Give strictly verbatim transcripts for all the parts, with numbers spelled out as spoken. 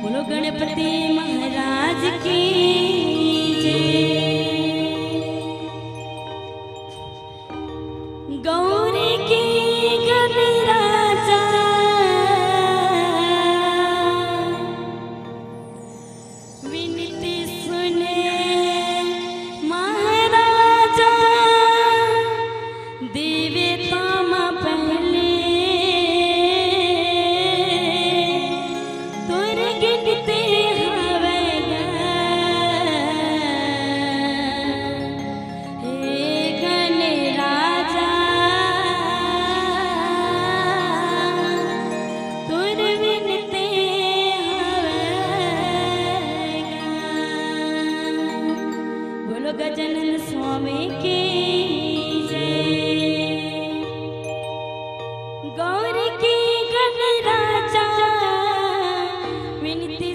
बोलो गणपति महाराज की जय। गौरी के गणराजा विनती सुने महाराजा, देवता मां पहले तोर गिनती हवय गा। हे गणराजा, तोर विनती हवय गा। बोलो गजानन स्वामी की जय। गौरी के गणराजा विनती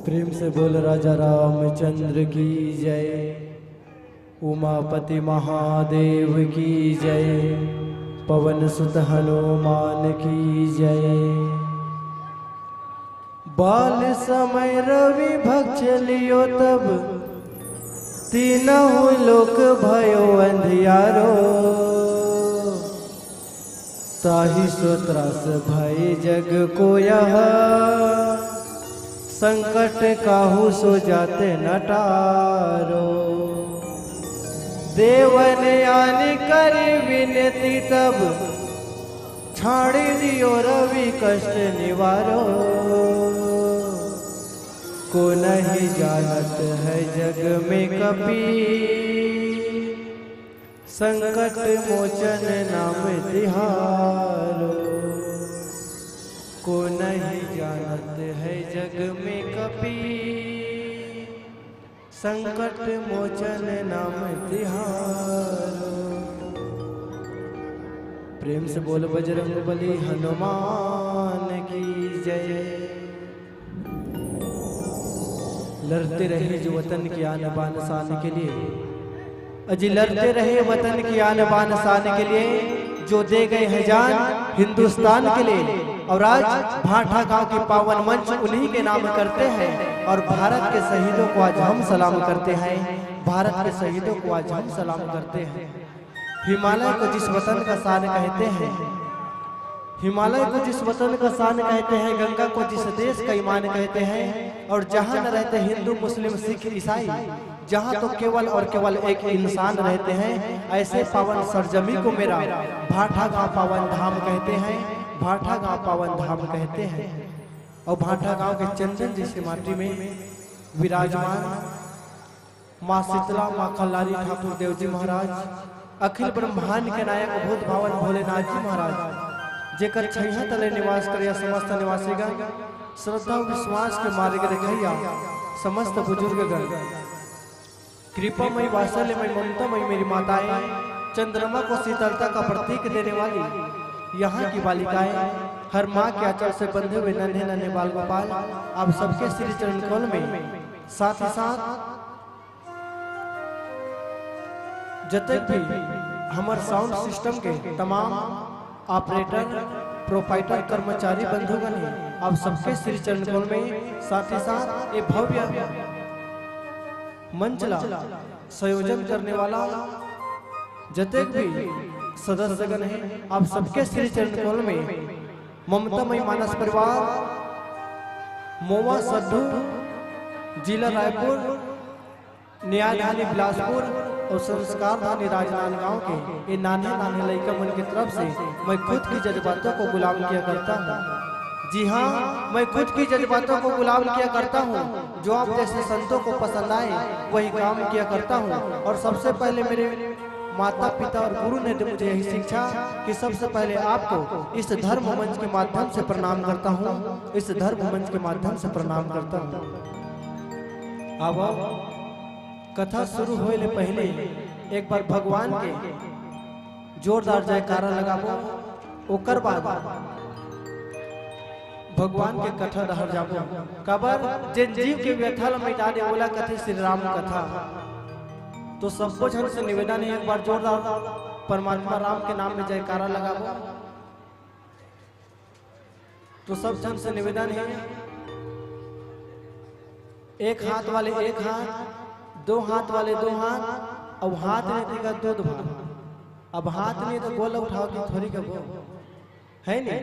प्रेम से बोल राजा रामचंद्र की जय, उमापति महादेव की जय, पवन सुत हनुमान की जय। बाल समय रवि भक्ष लियो तब, तीनहु लोक भयो अंधियारो। ताहि सो त्रास भय जग को यह, संकट काहू सो जात न टारो। देवन आनि करि विनती तब, छाड़ि दियो रवि कष्ट निवारो। को नहीं जानत है जग में कपी, संकट मोचन नाम तिहारो। को नहीं जानत है जग में कपी, संकट मोचन नाम तिहारो। प्रेम से बोल बजरंग बली हनुमान की जय। लड़ते रहे जो वतन की आन बान शान के लिए, अजी लड़ते रहे वतन की आन बान शान के लिए, जो दे गए हैं जान हिंदुस्तान के लिए। और आज भाठा गांव के पावन मंच उन्हीं के नाम करते हैं और भारत के शहीदों को आज हम सलाम करते हैं, भारत के शहीदों को आज हम सलाम करते हैं। हिमालय को जिस वतन का शान कहते हैं, हिमालय को जिस वतन का शान कहते हैं, गंगा को जिस देश का ईमान कहते हैं, और जहाँ न रहते हिंदू, मुस्लिम, सिख, ईसाई, जहाँ तो केवल और केवल एक इंसान रहते हैं, ऐसे पावन सरजमी को मेरा भाठा गांव पावन धाम कहते हैं, भाठा गांव पावन धाम कहते हैं। और भाठा गांव के चंदन जैसे माटी में विराजमान माँ शीतला, माँ खल्लारी ठाकुर देव जी महाराज, अखिल ब्रह्मांड के नायक भूत भावन भोलेनाथ जी महाराज, जेकर छैया तले निवास करैया समस्त निवासीगण, श्रद्धा विश्वास के मार्ग देखैया समस्त बुजुर्गगण, कृपामयी वात्सल्यमयी ममतामयी मेरी माताएं, चंद्रमा को शीतलता का प्रतीक देने वाली यहाँ की बालिकाएं, हर माँ के आंचल से बंधे हुए नन्हे नन्हे बाल गोपाल, आप सबके श्री चरण कमल में, साथ ही साथ जतक भी हमर साउंड सिस्टम के तमाम ऑपरेटर, प्रोपाइटर, कर्मचारी बंधुगण हे, आप सबके श्री चरण कमल में, साथ ही साथ ये भव्य मंच ला संयोजन करने वाला जतक भी सदस्यगण हे, आप सबके श्री चरण कमल में ममतामयी मानस परिवार, मोवा सड्डू, जिला रायपुर, न्यायधानी बिलासपुर और संस्कारधानी राजनांदगांव के ये नान्हे नान्हे लइका मन की तरफ से मैं खुद की जज्बातों को गुलाम किया करता हूँ। जी हाँ, मैं खुद की जज्बातों को गुलाम किया करता हूँ। जो आप जैसे संतों को पसंद आए, वही काम किया करता हूँ। और सबसे पहले मेरे माता पिता और गुरु ने दी मुझे यही शिक्षा कि सबसे पहले आपको इस धर्म मंच के माध्यम से प्रणाम करता हूँ, इस धर्म मंच के माध्यम से प्रणाम करता हूँ। अब कथा शुरू होए ले पहले एक बार भगवान के जोरदार जयकारा लगाबो, ओकर बाद भगवान के कथा डहर जाबो। काबर जेन जीव के व्यथा ल मिटा दे, ओला कथे श्री राम कथा। तो सबको झन से निवेदन हे, एक बार जोरदार परमात्मा राम के नाम में जयकारा लगाबो। तो सब झन से निवेदन हे, एक हाथ वाले एक हाथ, दो हाथ वाले दो हाथ, अउ हाथ नहीं तेकर दो दो हाथ। अब हाथ नहीं तो गोला उठाओ कि थोड़ी कबो, है नहीं?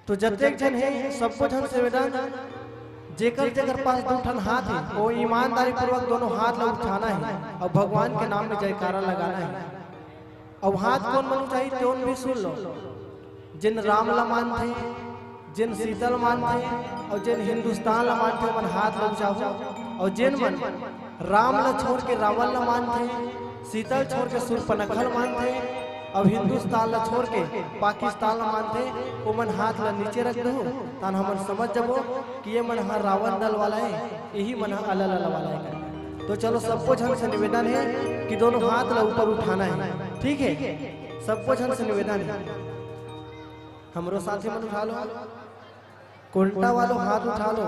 तो जतेक झन हे, सबको झन से निवेदन, जेकर जेकर पास दो ठन हाथ हे, वो ईमानदारी पूर्वक दोनों हाथ ला उठाना हे और भगवान के नाम में जयकारा लगाना हे। अउ हाथ कोन मन उठाही, तेन भी सुन लो। जेन राम ला मानथे, जेन सीता ल मानथे अउ जेन हिंदुस्तान ला मानथे, ओमन हाथ ला उठाहू। अउ जेन मन राम ला छोड़ के रावण ला मानथे, सीता ल छोड़ के सूर्पनखा ल मानथे, अउ हिंदुस्तान ला छोड़ के पाकिस्तान ला मानथे, ओमन हाथ ला नीचे रख दहू, तान हमन समझ जबो कि ये मन ह रावण दल वाला हे, यही मन ह अलग अलग वाला हे। तो चलो, सबको झन से निवेदन हे कि दोनों हाथ ला ऊपर उठाना हे, ठीक हे? सबको झन से निवेदन हे, हमरो साथी मन उठा लो, कोंटा वालों हाथ उठा लो,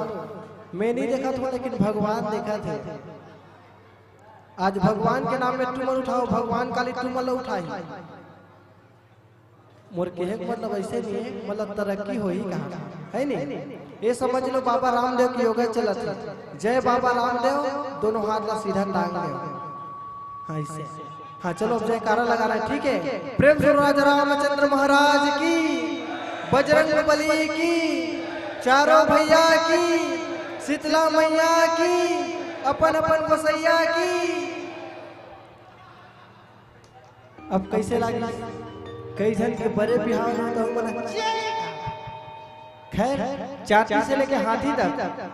मैं नहीं देखत हूँ, लेकिन भगवान देखत हे। आज भगवान के नाम में तुमन उठाओ, भगवान काली तुमन ला उठाही। मोर कहे के मतलब ऐसे नहीं है, मतलब तरक्की होही कहाँ, है नहीं? ये समझ लो, बाबा रामदेव के योगा चलत है। जय बाबा रामदेव, दोनों हाथ ला सीधा टांग दे। हाँ, ऐसे। हाँ, चलो, अब जयकारा लगाना है, ठीक है? प्रेम से राजा रामचंद्र महाराज की, बजरंग बली की, चारों भैया की, शीतला मैया की, अपन अपन गोसैया की। अब कैसे लागी? कई झन के बड़े बिहाव में तो मन, खैर, चाटी से लेके हाथी तक,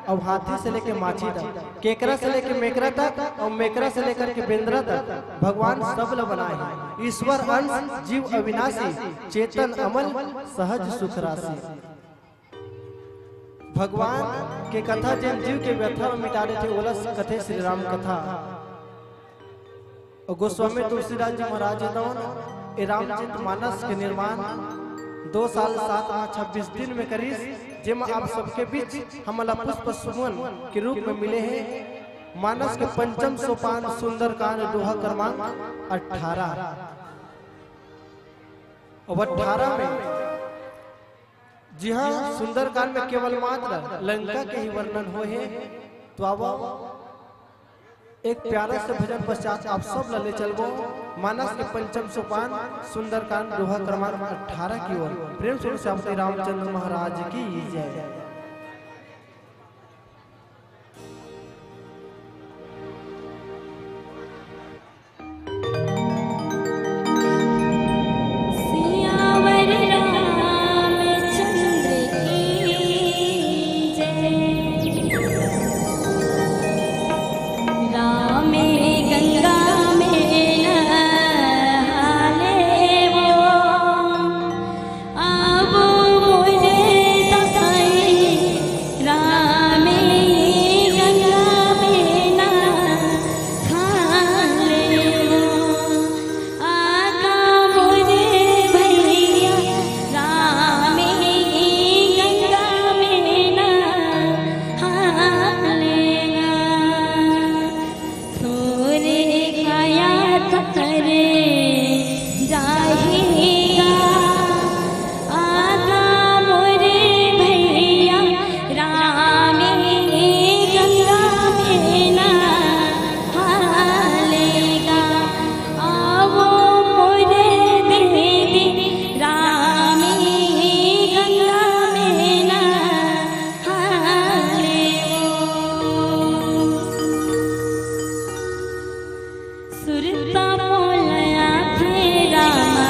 अब हाथी से लेके माछी तक, केकरा से लेके मेकरा तक, और मेकरा से लेकर के बेंदरा तक, भगवान सब ल बनाए हे। ईश्वर अंश, जीव अविनाशी, चेतन अमल, सहज सुख राशि। भगवान के कथा जेन जीव के व्यथा में मिटा देथे, ओला कथे श्री राम कथा। और गोस्वामी तुलसीदास जी महाराज जी तौन ए रामचरित मानस के निर्माण दो साल सात माह छब्बीस दिन में करिस, जेमा आप सबके बीच हमला पुष्प सुमन के रूप में मिले हे। मानस के पंचम सोपान सुंदरकांड, दोहा क्रमांक अठारह। अब अठारह में, जी हाँ, सुंदरकांड में केवल मात्र लंका के ही वर्णन होय हे। तो आवो, एक प्यारा से भजन पश्चात आप सब ला ले चलबो मानस के पंचम सोपान सुंदरकांड दोहा क्रमांक अठारह की ओर। प्रेम से श्री रामचंद्र महाराज की जय। सियावर रामचंद्र की जय। रामे गंगा में नहाले वो, अब मोरे दाई रामे गंगा में नहाले वो। आका मोरे भैया रामे गंगा में नहाले ना। तोरे काया तोरे जाहेगा। आका मोरे भैया रामे गंगा में नहालेगा। आवो मोरे दीदी रामे गंगा में नहाले वो। सुरता मोला आथे रामा,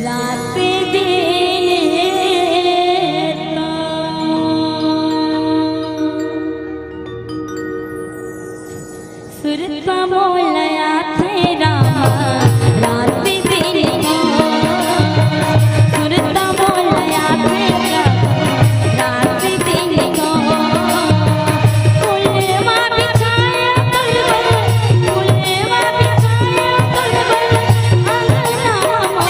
रात दिन तो। सुरता मोला आथे रामा, रात दिन तो। सुरता मोला आथे रामा, रात दिन तो। फुलवा बिछाया करबो, फुलवा बिछाया करबो, अंगना मा।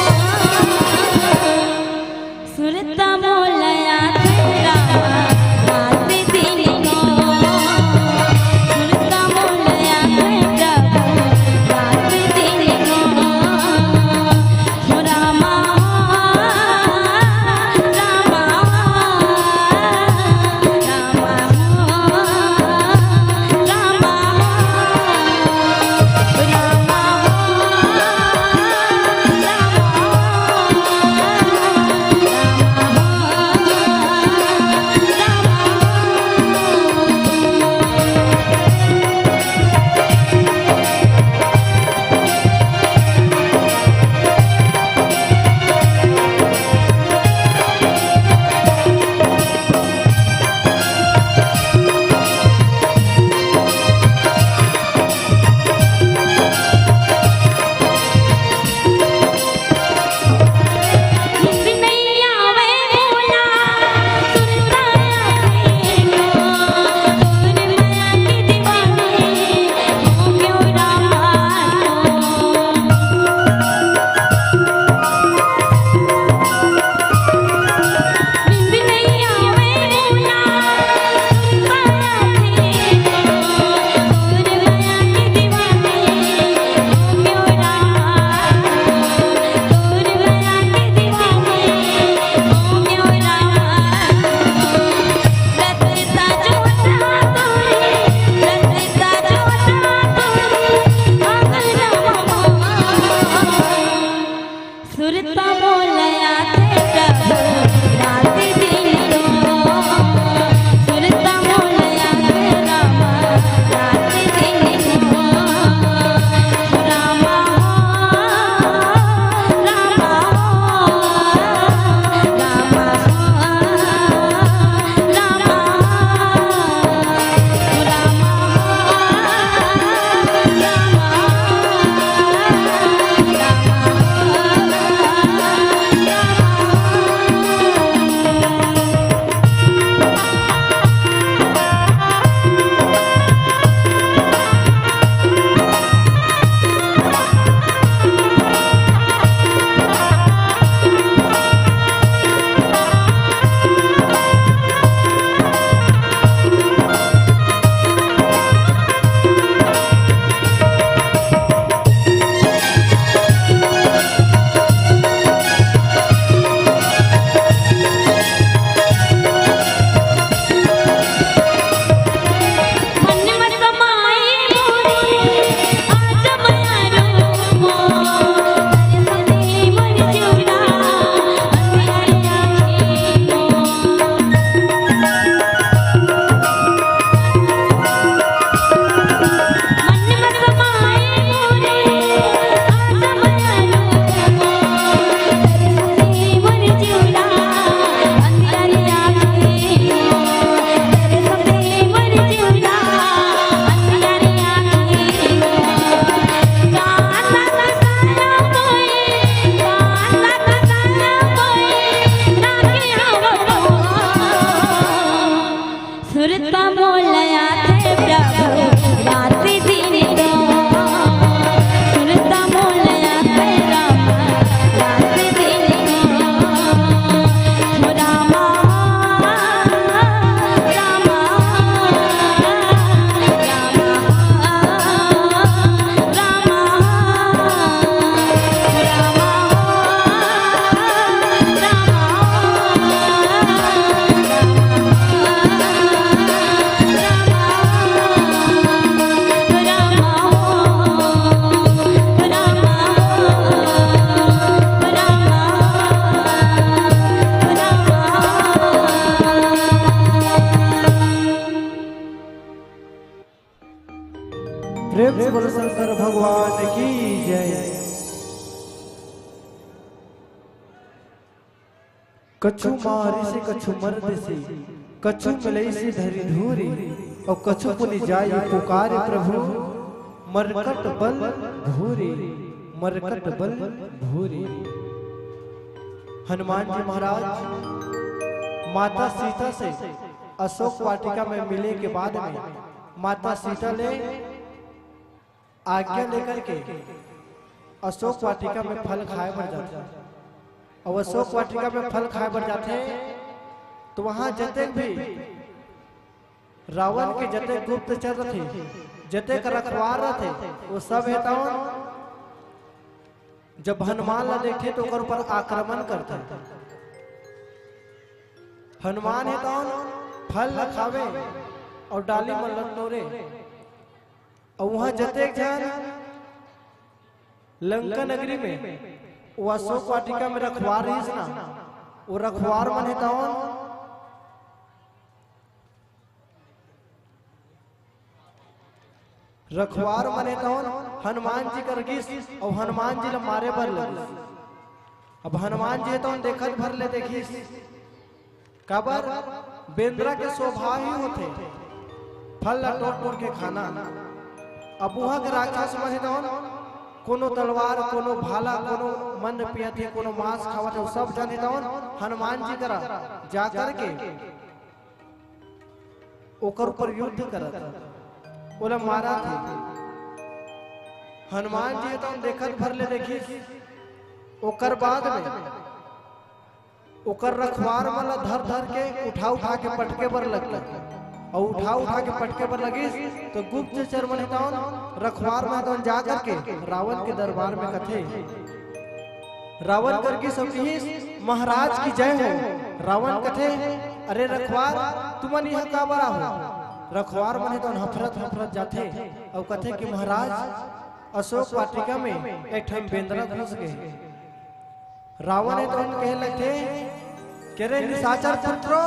कछु मारिस कछु मर दिस, कछु मिलइस धरि धूरि, अउ कछु पुनि जाइ पुकारे प्रभु, मरकट बल भूरि, मरकट बल भूरि। हनुमान जी महाराज माता सीता से अशोक वाटिका में मिले के बाद में माता सीता ले आज्ञा लेकर के अशोक वाटिका में फल खाए बर जाथे। अउ अशोक वाटिका में फल खाए बर जाथे, तो वहां जतेक भी रावण के जतेक गुप्तचर रथे, जतेक रखवार रथे, वो सब हे तौन जब हनुमान ला देखे तो ओकर ऊपर आक्रमण करथे। हनुमान हे तौन फल ला खावे अउ डाली मन ला टोरे। अउ वहां जतेक झन लंका नगरी में वो अशोक वाटिका में रखवार रहिस ना, वो रखवार मन हे तौन, रखवार मन हे तौन हनुमान जी कर गिस अउ हनुमान जी ला मारे बर लगिस। अब हनुमान जी हे तौन देखत भर ले देखिस, काबर बेंदरा के स्वभाव ही होथे फल ला टोर टोर के खाना। अब उहां के राक्षस मन हे तौन कोनो तलवार, कोनो भाला, कोनो मन्न पियत हे, कोनो मांस खावत हे, सब झन हे तौन हनुमान जी करा जा करके ओकर ऊपर युद्ध करत हे, ओला मारत हे। हनुमान जी हे तौन देखत भर ले देखिस, ओकर बाद में ओकर रखवार मन ला धर धर के उठा उठा के पटके बर लगथे। अउ उठा उठा के पटके बर लगिस तो गुप्तचर मन हे तौन रखवार मन हे तौन जा करके रावण के दरबार में कथे, रावण कर गिस अउ कहिस, "महाराज की जय हो।" रावण कथे, "अरे रखवार, तुमन इहां काबर आहो?" रखवार मन हे तौन हफरत हफरत जाथे अउ कथे कि महाराज, अशोक वाटिका में एक ठन बेंदरा घुस गे। रावण हे तौन कहे लगथे, "कह रहे निशाचर पुत्रो,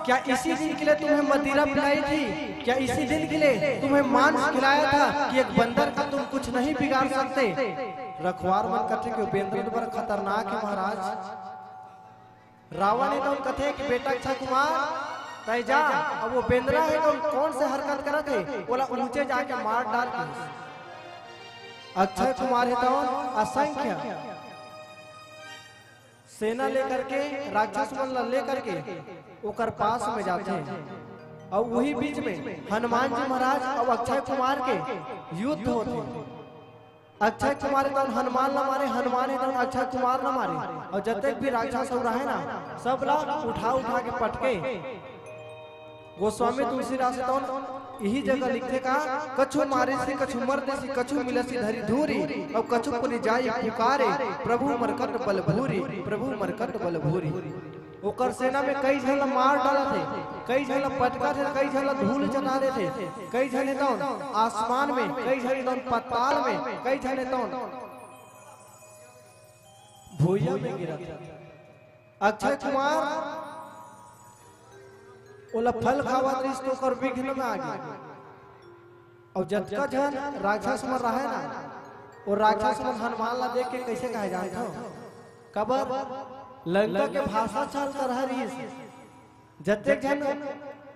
क्या इसी दिन के लिए तुम्हें मदिरा पिलाई थी? क्या इसी दिन के लिए तुम्हें मांस खिलाया था कि एक बंदर का तुम कुछ नहीं बिगाड़ सकते?" रखवार मन कथे कि बेंदरा तो बड़ा खतरनाक हे महाराज। रावण हे तौन कथे कि बेटा अक्षय कुमार, तय जा, अब वो बेंदरा हे तौन कौन से हरकत करत हे, ओला ऊंचे जाके मार डाल के। अक्षय कुमार हे तौन असंख्य सेना लेकर के, राक्षस मन ला लेकर के ओकर पास में जाथे। अउ वही बीच में हनुमान जी महाराज अउ अक्षय कुमार के युद्ध होथे। अक्षय कुमार हे तौन हनुमान ला मारे, हनुमान हे तौन अक्षय कुमार ला मारे, अउ जतेक भी राक्षस अउ रहे ना, सब ला उठा उठा के पटके। गोस्वामी तुलसीदास हे तौन इही जगह लिखथे का, "कछु मारिस कछु मर दिस, कछु मिलस धरि धूरि, अउ कछु पुनि जाइ पुकारे, प्रभु मरकट बल भूरि, प्रभु मरकट बल भूरि।" ओकर सेना में कई झन ला मार डालत हे, कई झन ला पटकत हे, कई झन ला धूल चटा देथे, कई झन हे तौन आसमान में, कई झन हे तौन पताल में, कई झन हे तौन भुइया में गिरत हे। अक्षय कुमार ओला फल खावत रहिस तो ओकर विघ्न में आ गे। अउ जतका झन राक्षस मन रहे ना, वो राक्षस मन हनुमान ला देख के कइसे कहे जानथव? काबर लंका के भाषा चल कर रहिस। जतेक झन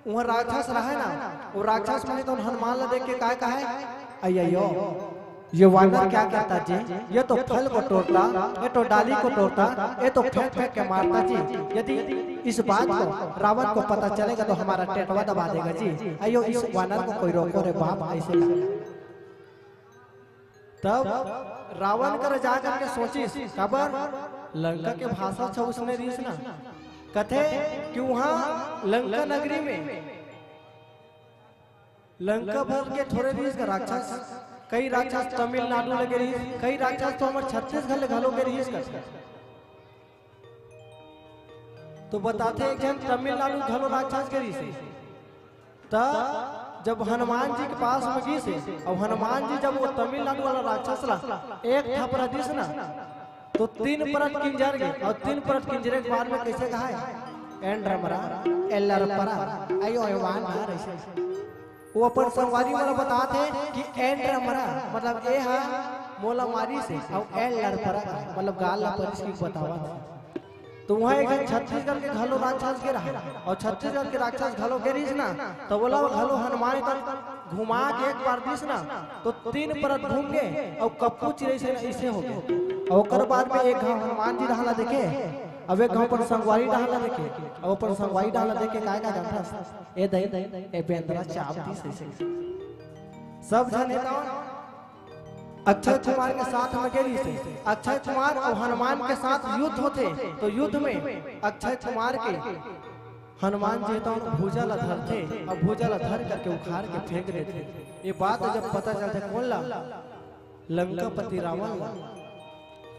उहाँ राक्षस रहे ना, वो राक्षस मन तो हनुमान ला देख के काय कहे, "अय्यो, ये वानर क्या करता जी? ये तो फल को तोड़ता, ये तो डाली को तोड़ता, ये तो फेंक फेंक के मारता जी। यदि इस बात को रावण को पता चलेगा तो हमारा टेटवा दबा देगा जी। अय्यो, इस वानर को कोई रोको रे बाप," ऐसे कहा। तब रावण कर जा करके सोचिस, काबर लंका के भाषा छ उसने रहिस ना, कथे कि उहाँ लंका नगरी में लंका भर के थोरे रहिस का राक्षस, कई राक्षस तमिलनाडु ले गे रहिस, कई राक्षस तो हमर छत्तीसगढ़ ले घलो गे रहिस का। तो बताथे एक झन तमिलनाडु घलो राक्षस गे रहिस। त जब हनुमान जी के पास में गिस हे, अउ हनुमान जी जब वो तमिलनाडु वाला राक्षस ला एक थपरा दिस ना, तो तीन परत किंजर गे, अउ तीन परत किंजरे के बाद में कइसे कहाय, "एंड्रमरा, एल्लरपरा, अयो एवान ना," ऐसे। वो अपन संगवारी मन ला बतात हे कि "एंड्रमरा," मतलब ए हा मोला मारिस हे, अउ "एल्लरपरा," मतलब गाल ला परिस के बतावत हे। तो वहाँ एक झन छत्तीसगढ़ के घलो राक्षस गे रहा, अउ छत्तीसगढ़ के राक्षस घलो गे रहिस ना, तो ओला घलो हनुमान कर घुमा के एक बार दिस ना, तो तीन परत घूम गे, अउ कप्पू चिरई से अइसे हो गे। अउ ओकर बाद में एक घांव हनुमान जी डहान ला देखे, अब एक घांव अपन संगवारी डहान ला देखे, अउ अपन संगवारी डहान ला देख के काय का जानथस? ए दई, ए बेंदरा चाप दिस अइसे। सब झन एकदम अक्षय कुमार के साथ में गे रहिस हे। अक्षय कुमार अउ हनुमान के साथ युद्ध होथे, तो युद्ध में अक्षय कुमार के हनुमान जी तो भुजा ला धरथे, अउ भुजा ला धर करके उखाड़ के फेंक देथे। ये बात जब पता चलथे कोन ला? लंकापति रावण ला।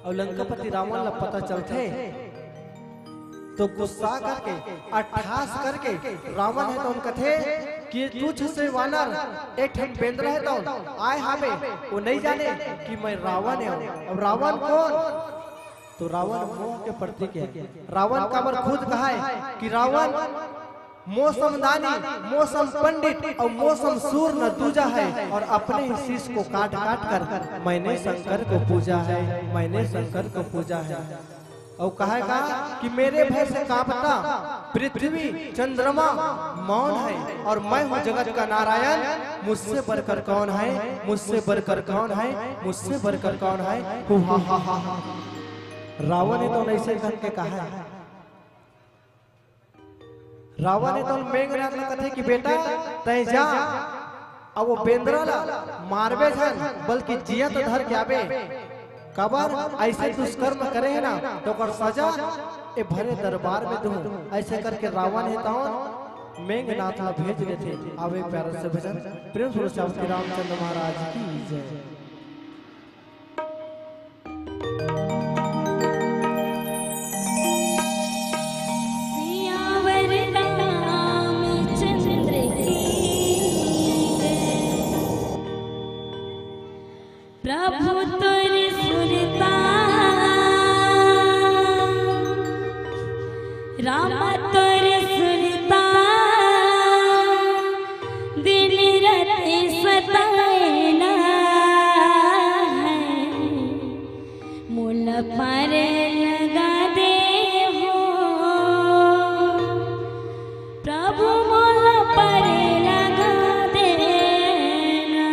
अउ लंकापति रावण ला पता चलथे, तो गुस्सा करके, अट्ठास करके रावण हे तो कथे कि तुझ से वानर एक ठन बेंदरा हे तो आए हावे, वो नहीं जाने कि मैं रावण हूँ। अब रावण कोन? तो रावण मोह के प्रतीक हे। रावण काबर खुद कहा हे कि रावण मौसम दानी, मौसम पंडित अउ मौसम सूर न दूजा है, और अपने ही शीश को काट काट कर मैंने शंकर को पूजा है, मैंने शंकर को पूजा है। अउ कहेगा कि मेरे भय से कांपता पृथ्वी चंद्रमा मौन है, और मैं हूँ जगत का नारायण, मुझसे बढ़कर कौन है, मुझसे बढ़कर कौन है, मुझसे बढ़कर कौन है। हु हा हा हा हा। रावण हे तो अइसे कहिके कहा हे। रावण हे तो मेघनाथ ला कथे कि बेटा, तैं जा, अब वो बेंदरा ला मारबे झन, बल्कि जियत धर के आबे। काबर अइसे दुष्कर्म करे हे ना, तो ओकर सजा ए भरे दरबार में दूँ। अइसे करके रावण हे तो मेघनाथ ला भेज देथे। आवे प्यारे से भजन, प्रेम से बोलो श्री रामचंद्र महाराज की जय। सियावर रामचंद्र की जय। प्रभु तोर सुरता, राम तोर सुरता, दिन रात सताए ना है। मोला पार लगा दे हो, प्रभु मोला पार लगा दे ना।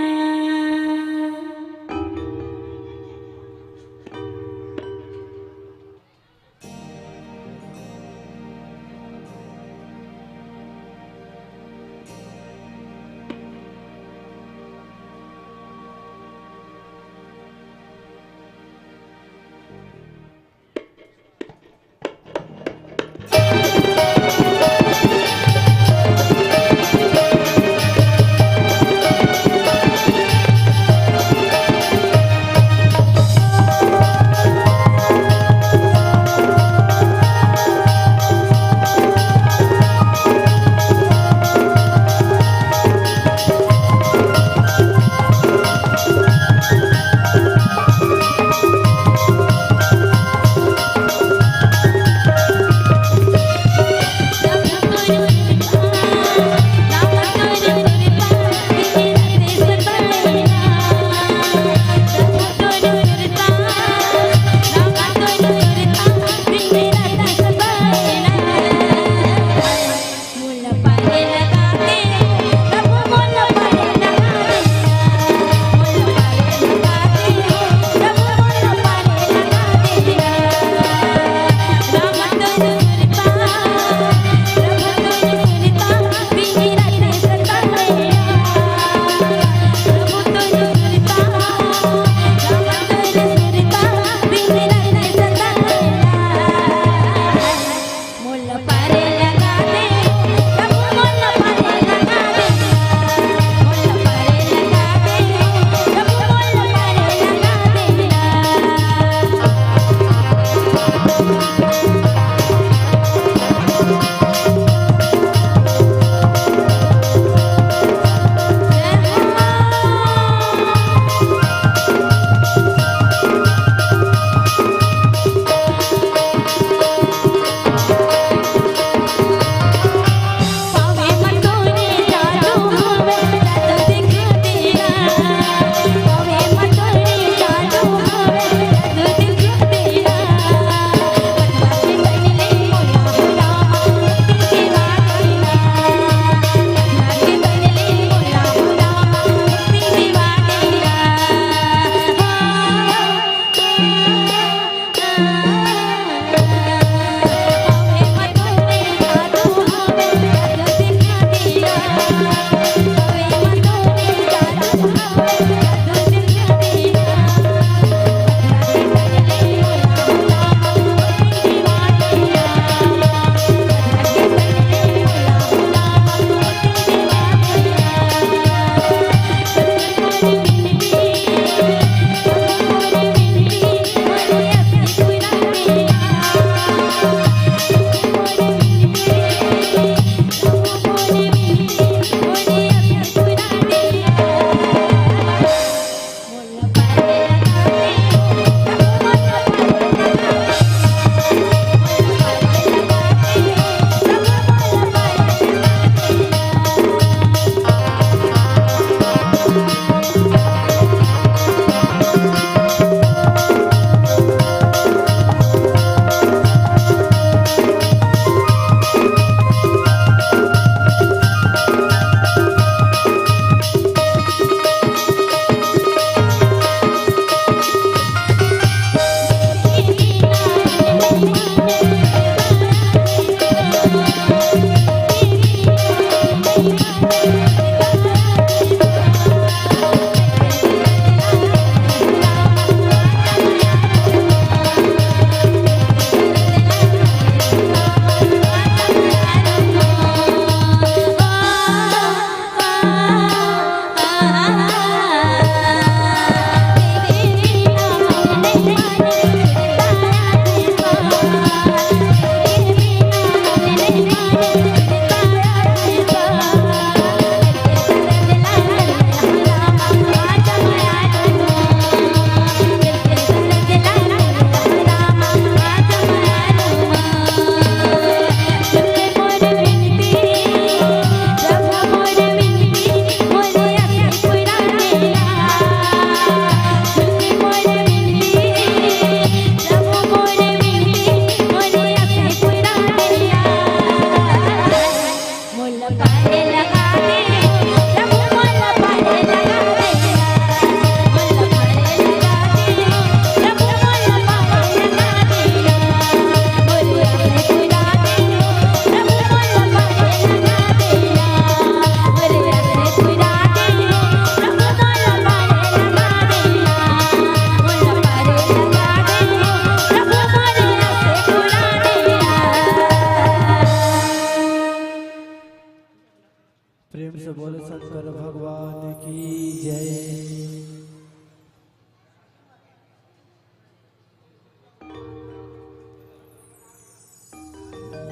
से बोले शंकर भगवान की जय।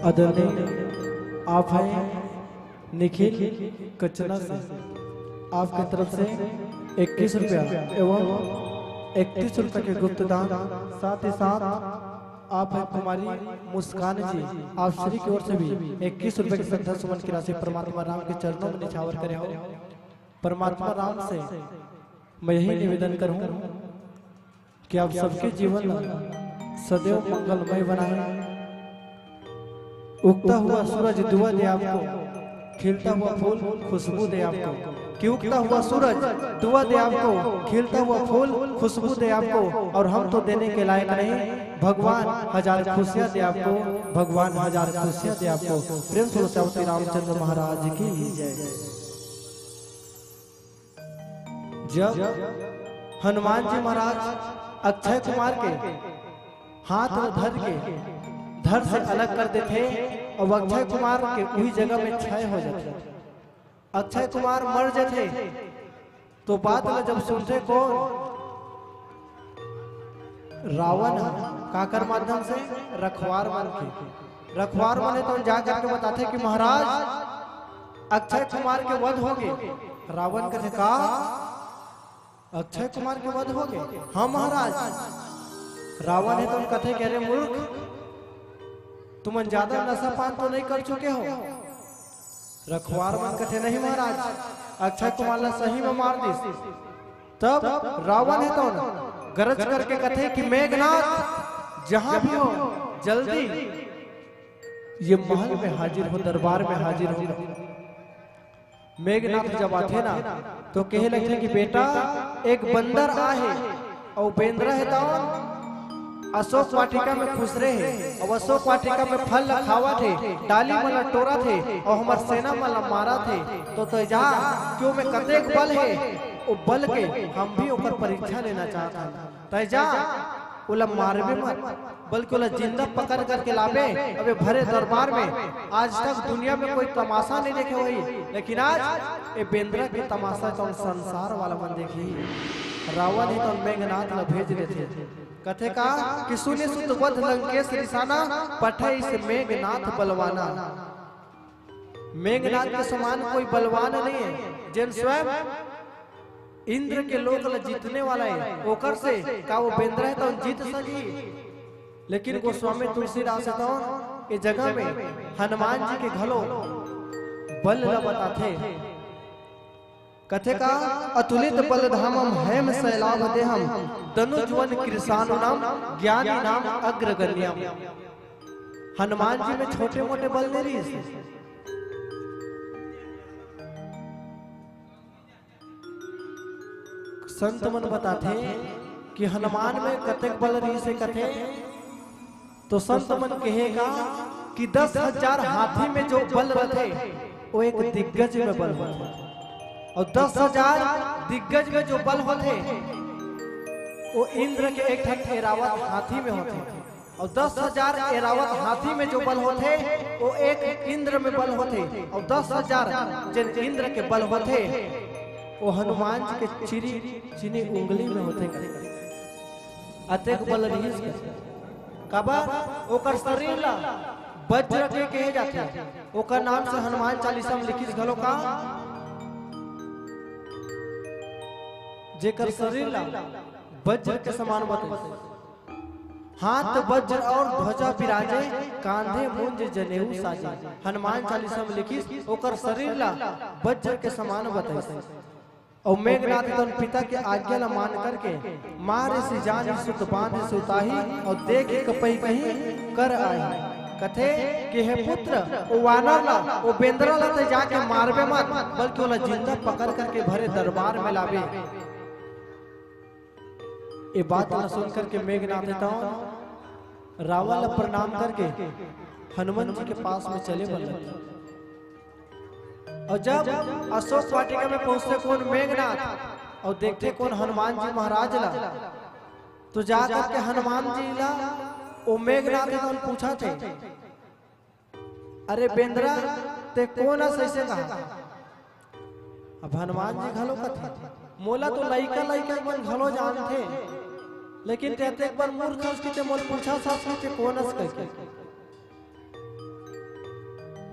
आदरणीय, आप हैं निखिल कचना से, आपके तरफ से इक्कीस रुपया एवं इकतीस रुपये के गुप्त दान, साथ ही साथ आप हैं कुमारी मुस्कान जी, आप सभी की ओर से भी इक्कीस रुपये की श्रद्धा सुमन की राशि परमात्मा राम के चरणों में निछावर करे हो। परमात्मा राम से मैं यही निवेदन करूं कि आप सबके जीवन ला सदैव मंगलमय बनाए। उगता हुआ सूरज दुआ दे आपको, खिलता हुआ फूल खुशबू दे आपको। कि उगता हुआ सूरज दुआ दे आपको, खिलता हुआ फूल खुशबू दे आपको। और हम तो देने के लायक नहीं, भगवान हजार खुशियां दे आपको, भगवान हजार खुशियां दे आपको। प्रेम से बोलो श्री रामचंद्र महाराज की जय। जब हनुमान जी महाराज अक्षय कुमार के हाथ में धर के धड़ से अलग कर देथे और अक्षय कुमार के उही जगह में क्षय हो जाथे, अक्षय कुमार मर जाथे, तो बात ला जब सुनथे कौन? रावण ह। काकर माध्यम से? रखवार मन के। रखवार मन हे तो जा करके बताथे कि महाराज, अक्षय कुमार के वध होगे। रावण कथे, "का? अक्षय कुमार के वध होगे?" "हाँ महाराज।" रावण हे तो कथे कि, "अरे मूर्ख, तुमन ज्यादा नशा पान तो नहीं कर चुके हो?" रखवार मन कथे, "नहीं महाराज, अक्षय कुमार ला सही में मार दिस।" तब रावण हे तो गरज करके कथे कि, "मेघनाथ, जहां भी हो, जल्दी ये महल में हाजिर हो, दरबार में हाजिर हो।" मेघनाथ जब आथे ना, तो कहे लगथे कि, "बेटा, एक बंदर आहे, अउ बेंदरा हे तौन अशोक वाटिका में खुसरे हे, अउ अशोक वाटिका में फल ला खावत हे, डाली मन ला टोरत हे, अउ हमर सेना मन ला मारत हे। तो तय जा कि ओमे कतेक बल हे, ओ बल के हम भी ओकर परीक्षा लेना चाहत हन। तय जा, ओला मारबे मत, बल्कि ओला जिंदा पकड़ करके लाबे।" अबे भरे दरबार में आज तक दुनिया में कोई तमाशा नहीं देखे होही, लेकिन आज ए बेंदरा के तमाशा तो संसार वाला मन देखही। रावण हे तो मेघनाथ ला भेज देथे, कथे का कि, "सुनि सुत वध लंकेश रिसाना, पठइस मेघनाथ बलवाना।" मेघनाथ के समान कोई बलवान नहीं है, जेन स्वयं इंद्र के लोक ला जीतने वाला है, ओकर से का वो बेंदरा हे तो जीत सकी? लेकिन गोस्वामी तुलसीदास हे तो ए जगह में हनुमान जी के घलो बल ला बताथे। कथे का, "अतुलित बल धामम हेम शैलाभ देहम, दनुज वन कृशानुनम ज्ञानी नाम अग्रगण्यम।" हनुमान जी में छोटे मोटे बल नहीं रहिस। संत मन बताथे कि हनुमान में कतेक बल रहिस हे कथे, तो संत मन कहे का कि दस हजार हाथी में जो बल रथे, वो एक दिग्गज में बल होथे, और दस हजार दिग्गज में जो बल होथे, वो इंद्र के एक ठन ऐरावत हाथी में होथे। और दस हजार ऐरावत हाथी में जो बल होथे, वो एक इंद्र में बल होथे, और दस हजार जेन इंद्र के बल होथे, वो हनुमान जी के चिरी चिनी उंगली में होथे। अतेक बल रहिस के। काबर? ओकर शरीर ला वज्र के कहे जाथे। ओकर नाम से हनुमान चालीसा में लिखिस घलो का, जेकर शरीर ला वज्र के समान बतइस। हाथ वज्र और ध्वजा विराजे, कांधे मुंज जनेऊ साजे। हनुमान चालीसा में लिखिस, ओकर शरीर ला वज्र के समान बताइस। और मेघनाथ तन पिता के आज्ञा ला मान करके मारे से जानी सुत बांध सुताही, और देख कपई कहीं कर आई। कथे कि हे पुत्र, ओ वानर ला, ओ बेंदरा ला ते जाके मारबे मत, बल्कि ओला जिंदा पकड़ करके भरे दरबार में लाबे। ये बात ला सुन करके मेघनाथ हे तौन रावण ला प्रणाम करके हनुमान जी के पास में चले बर लगथे। और जब अशोक वाटिका में पहुंचथे कौन मेघनाथ और देखथे कौन हनुमान जी महाराज ला, तो जा करके हनुमान जी ला वो मेघनाथ हे तौन पूछथे, "अरे बेंदरा, ते कोन अस अइसे कहा?" अब हनुमान जी घलो कथे, मोला तो लइका लइका मन घलो जानथे, लेकिन ते अतेक बड़ मूर्ख हस कि ते मोला पूछत हस कि ते कोन हस कहिके।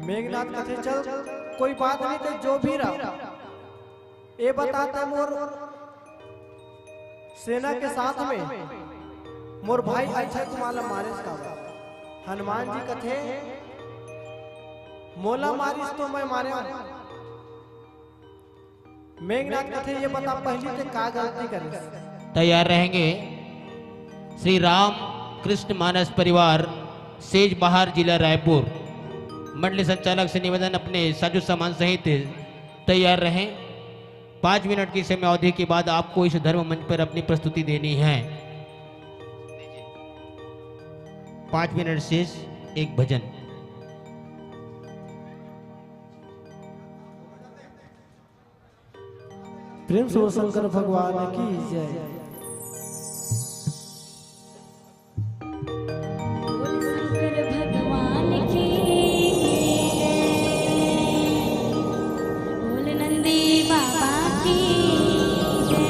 मेघनाथ कथे, चल कोई बात नहीं, ते जो भी रह, ए बता ते मोर सेना के साथ में मोर भाई अक्षय कुमार ला मारेस काबर? हनुमान जी कथे, मोला मारिस तो मैं मारे। मेघनाथ कथे, ये बता पहली ते का गलती करिस? तैयार रहेंगे। श्री राम कृष्ण मानस परिवार, सेज बहार, जिला रायपुर। मंडली संचालक से निवेदन, अपने साजो सामान सहित तैयार रहें। पाँच मिनट की समयावधि के बाद आपको इस धर्म मंच पर अपनी प्रस्तुति देनी है। पाँच मिनट शेष, एक भजन। प्रेम से बोल शंकर भगवान की जय। बोल शंकर भगवान की जय। बोल नंदी बाबा की जय।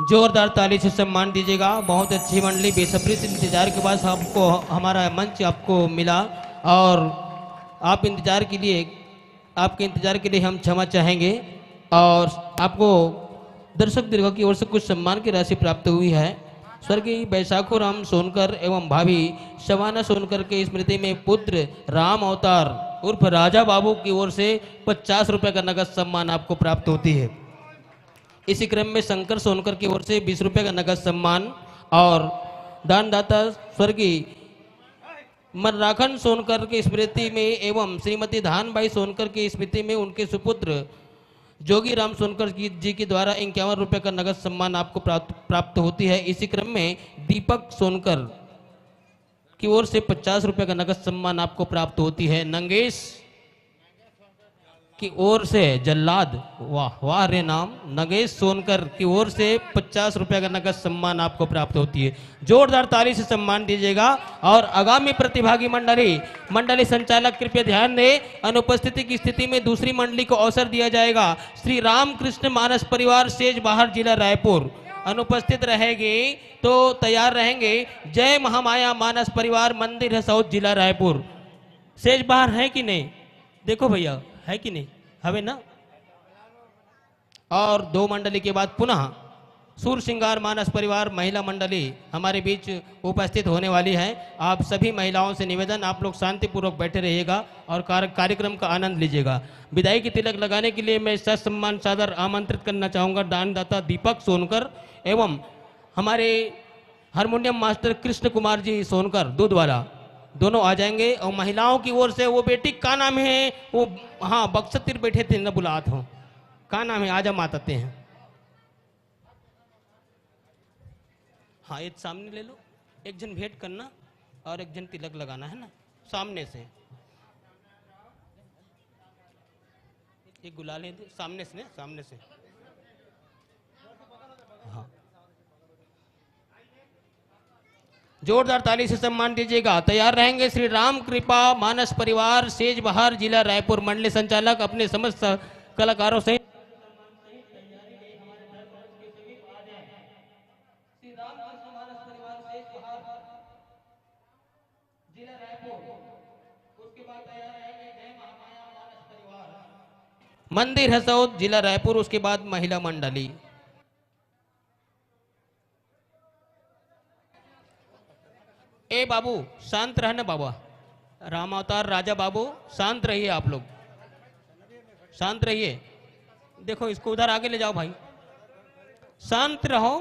जोरदार ताली से सम्मान दीजिएगा। बहुत अच्छी मंडली, बेसब्री से इंतजार के बाद आपको हमारा मंच आपको मिला और आप इंतजार के लिए, आपके इंतजार के लिए हम क्षमा चाहेंगे और आपको दर्शक दीर्घ की ओर से कुछ सम्मान की राशि प्राप्त हुई है। स्वर्गीय बैसाखो राम सोनकर एवं भाभी शबाना सोनकर के स्मृति में पुत्र राम अवतार उर्फ राजा बाबू की ओर से पचास रुपए का नगद सम्मान आपको प्राप्त होती है। इसी क्रम में शंकर सोनकर की ओर से बीस रुपए का नगद सम्मान और दानदाता स्वर्गीय मनराखन सोनकर की स्मृति में एवं श्रीमती धानबाई सोनकर की स्मृति में उनके सुपुत्र जोगी राम सोनकर की, जी के द्वारा इक्यावन रुपए का नगद सम्मान आपको प्राप्त, प्राप्त होती है। इसी क्रम में दीपक सोनकर की ओर से पचास रुपए का नगद सम्मान आपको प्राप्त होती है। नंगेश की ओर से जल्लाद, वाह, वाह रे नाम, नगेश सोनकर की ओर से पचास रुपए का नगद सम्मान आपको प्राप्त होती है। जोरदार ताली से सम्मान दीजिएगा। और आगामी प्रतिभागी मंडली, मंडली संचालक कृपया ध्यान दें, अनुपस्थिति की स्थिति में दूसरी मंडली को अवसर दिया जाएगा। श्री रामकृष्ण मानस परिवार सेज बाहर, जिला रायपुर, अनुपस्थित रहेगी तो तैयार रहेंगे। जय महामाया मानस परिवार, मंदिर हसौद, जिला रायपुर। सेज बाहर है कि नहीं? देखो भैया, है कि नहीं? हवे ना? और दो मंडली के बाद पुनः सूर श्रृंगार मानस परिवार महिला मंडली हमारे बीच उपस्थित होने वाली है। आप सभी महिलाओं से निवेदन, आप लोग शांतिपूर्वक बैठे रहिएगा और कार-, कार्यक्रम का आनंद लीजिएगा। विदाई की तिलक लगाने के लिए मैं ससम्मान सादर आमंत्रित करना चाहूँगा दानदाता दीपक सोनकर एवं हमारे हारमोनियम मास्टर कृष्ण कुमार जी सोनकर दूध वाला, दोनों आ जाएंगे। और महिलाओं की ओर से वो बेटी का नाम है, वो, हाँ, बक्सर तीर बैठे थे ना, बुलात हो, का नाम है, आजा माता ते हैं। हाँ, एक सामने ले लो, एक जन भेंट करना और एक जन तिलक लगाना है ना, सामने से। एक गुलाल है, सामने से ना, सामने से। हाँ, जोरदार ताली से सम्मान दीजिएगा। तैयार रहेंगे श्री राम कृपा मानस परिवार सेज बहार, जिला रायपुर। मंडली संचालक अपने समस्त कलाकारों से मंदिर हसौद, जिला रायपुर, उसके बाद महिला मंडली। ए बाबू, शांत रहना बाबा। राम अवतार राजा बाबू, शांत रहिए आप लोग, शांत रहिए। देखो, इसको उधर आगे ले जाओ भाई, शांत रहो।